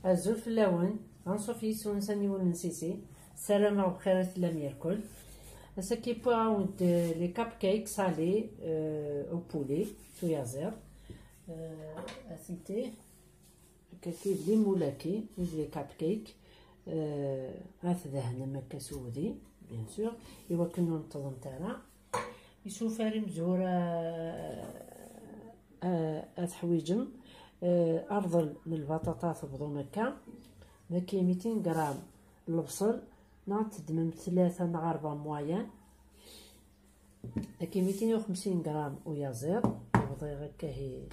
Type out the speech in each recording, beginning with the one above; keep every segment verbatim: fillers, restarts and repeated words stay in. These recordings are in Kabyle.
Azul fell-awen, anṣuf yis-wen s aniwel n Sisi. Ssarameɣ bxir i tellam yerkul. Ass-agi wwiɣ-awen-d, euh, les cupcakes salés, euh, au poulet, s uyaziḍ. Euh, atenti. Akka d limulaki, d les cupcakes. Euh, ad tdehnem akka s uydi, bien sûr, i wakken ur neṭṭḍent ara. Isufar imezwura, euh, ad teḥwiǧem, euh, arḍel n lbaṭaṭa tebḍum akka, daki mitin gram n lebṣel, neɣ teddmem tlata neɣ ṛebɛa moyen, daki mitin u xemsin gram uyaziḍ, bḍiɣ akka hi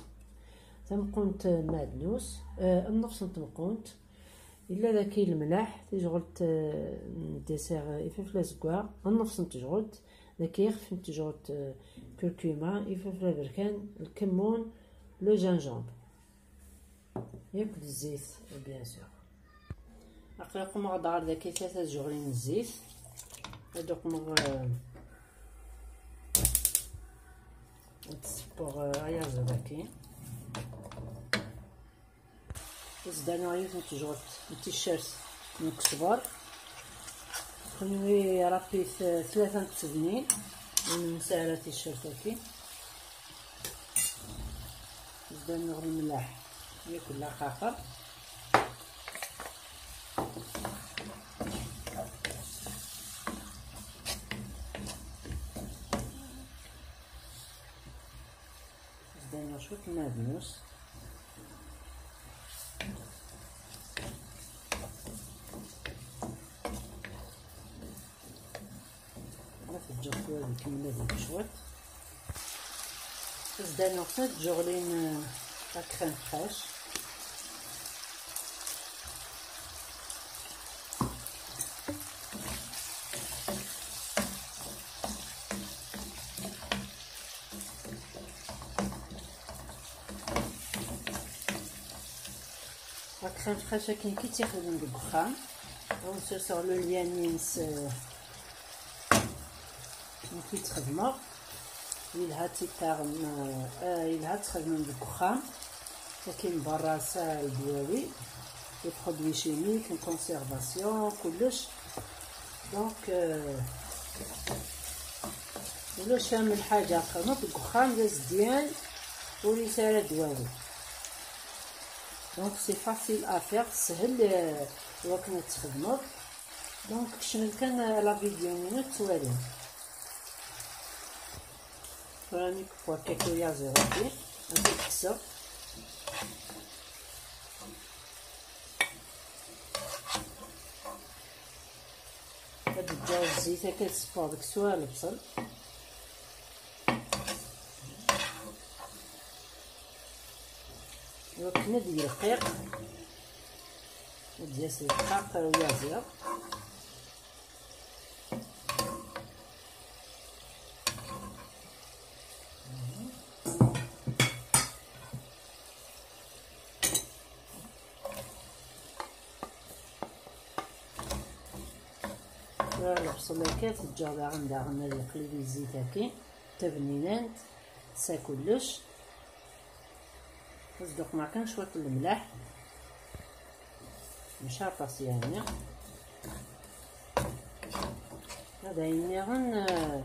tameqqunt n maɛdnus, euh, nnefṣ n tmeqqunt, yella daki lemlaḥ, tijɣelt, euh, n dessert, euh, ifefla azeggaɣ, nnefṣ n tejɣelt, daki ixef n tejɣelt, euh, curcuma, ifefla aberkan, lkemmun, le gingembre. Yakk d zzit, bien sûr. Aql-i qqumeɣ-d ɣer daki tlata tjeɣlin n zzit. Ad qqumeɣ, euh, ad seppeɣ, euh, ayaziḍ-agi. Zdaneɣ yiwet n tejɣelt n ticcert n ukesber. Kenwi rapit, eh, tlata n tsednin, ur nesɛi ara ticcert-agi. Zdaneɣ lemlaḥ yakk laqaqer. Zdaneɣ cwiṭ n maɛdnus. Ma teǧǧeḍ tura ad ikemmel ad yečč cwiṭ. Zdaneɣ ta tjeɣlin, eh, la crème fraîche. La crème fraîche akken i tt-ixedmen deg uxxam. Ad wen-serseɣ le lien-ines, euh, nekk i tt-xedmeɣ. Yelha ad tt-taɣem, euh, yelha ad tt-xedmem deg uxxam. Akken berra sa ledwawi, les produits chimiques, en conservation, kullec. Donc, euh, ulac am lḥaǧa txedmeḍ deg uxxam d azedyan, ur yesɛi ara ddwawi. Donc c'est facile à faire, teshel, euh, i wakken ad txedmeḍ. Donc kecmet kan, euh, la vidéo-nni ad twalim. Tura nekk wwak akka uyaziḍ-agi, ad t-kkseɣ. Ad ǧǧeɣ zzit akka ad seffeɣ deg-s lebṣel. Iwakken ad d-yelqiq, ad d-yas lqaq uyaziḍ. Tura lebṣel akka, teǧǧeɣ daɣen, daɣen ad yeqli di zzit-agi, tabninant, tsa kullec. Ad sduqmeɣ kan cwiṭ n lemlaḥ, mačči aṭas yeɛni. Ad ayen nniḍen, eh,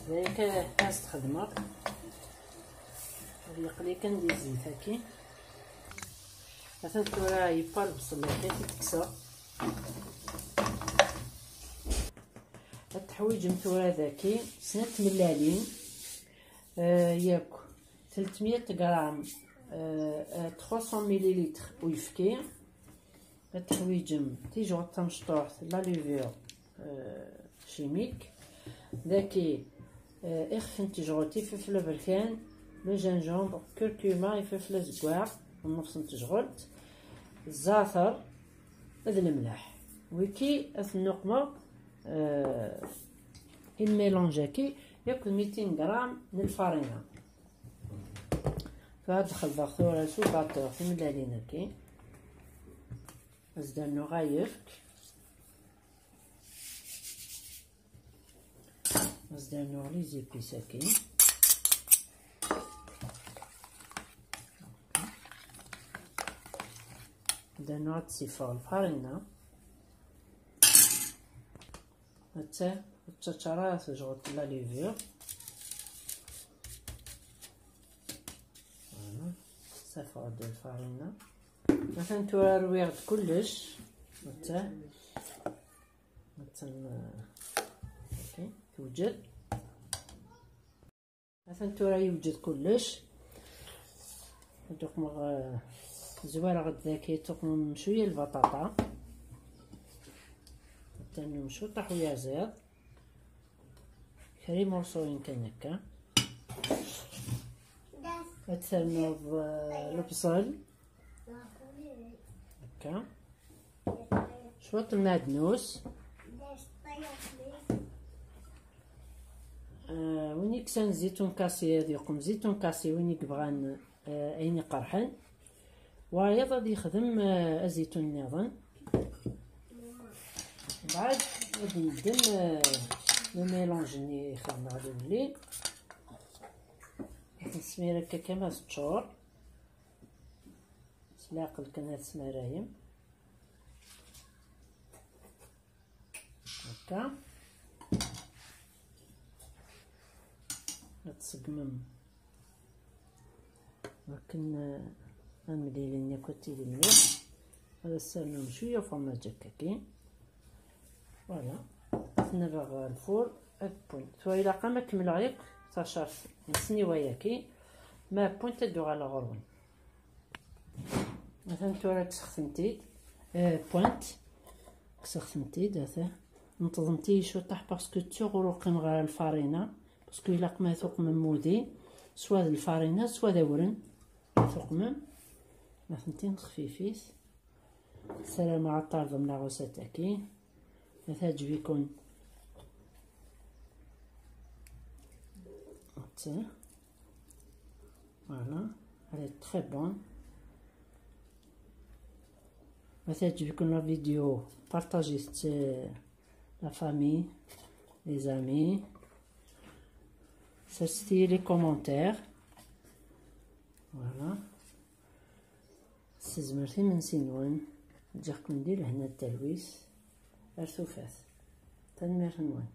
d ayen kan ad s-txedmeḍ. Ad yeqli kan di zzit-agi. Atan tura yewwa lebṣel akka i t-kkseɣ. Ad teḥwiǧem tura daki snat tmellalin, eh, yakk tletmya gram, eh, eh, trois cents millilitres uyefki. Ad teḥwiǧem tijɣelt tamecṭuḥt, la levure, euh, chimique. Daki, euh, ixef n tejɣelt, ifefla aberkan, le gingembre, curcuma, ifefla azeggaɣ, nnefṣ n tejɣelt, zzeɛter, d lemlaḥ. Wiki ad ten-nuqmeɣ, euh, i lmélange-agi, yakk mitin gram n lfarina. Tura ad xelḍeɣ tura s ubaṭur timellalin-agi. Ad s-d-rnuɣ ayefk. Ad s-d-rnuɣ les épices-agi. Dana ad tsifeɣ lfarina. Atta, atta tara tejɣed la levure. Voilà. Safeɣ-d lfarina. Atan tura rwiɣ-d kullec. Atta. Atta, ok, tewjed. Atan tura yewjed kullec. Ad uqmeɣ, eh, zwareɣ-d daki, tuqmem cwiya lbaṭaṭa. Ad ternum cwiṭ uyaziḍ. Kra imurṣuyen kan akka. Ad ternuḍ, eh, lebṣel. Akka. Cwiṭ n lmeɛdnus. Eh, win yeksan zitun kasi, ad yuqem zitun kasi, win i yebɣan, eh, ayen iqerḥen. Wayeḍ ad yexdem, eh, azitun nniḍen. Mbeɛd ad neddem, eh, le mélange-nni i xedmeɣ d ulli. Ad nesmir akka kan ad teččur. S leɛqel kan ad tesmarayem. Akka. Ad tṣeggmem akken, eh, amlil-nni akk ad tili mliḥ. Ad as-ternum cwiya ufermaj akkagi. Voilà. Ad ten-rreɣ ɣer lfur ad wwin. Tura ilaq-am ad kemmleɣ yakk tacaṛt n ssniwa-yagi. Ma wwint ad d-uɣaleɣ ɣur-wen. Atan tura kkseɣ-tent-id. Eh, wwint. Kkseɣ-tent-id, atan. Neṭḍent-iyi cwiṭaḥ parce que ttuɣ ur uqimeɣ ara lfarina. Parce que ilaq ma tuqmem udi, swa d lfarina, swa d awren. Ma tuqmem, ma tent-in xfifit. Ssarameɣ ad tɛerḍem la recette-agi. Ma teɛǧeb-iken. Atta. Voilà, elle est très bonne. Ma teɛǧeb-iken la vidéo, partagez-t, euh, la famille, les amis. Serset-iyi les commentaires. Voilà. Ssezmret imensi-nwen. Ǧǧiɣ-ken di lehna d talwit. Ar tufat. Tanemmirt-nwen.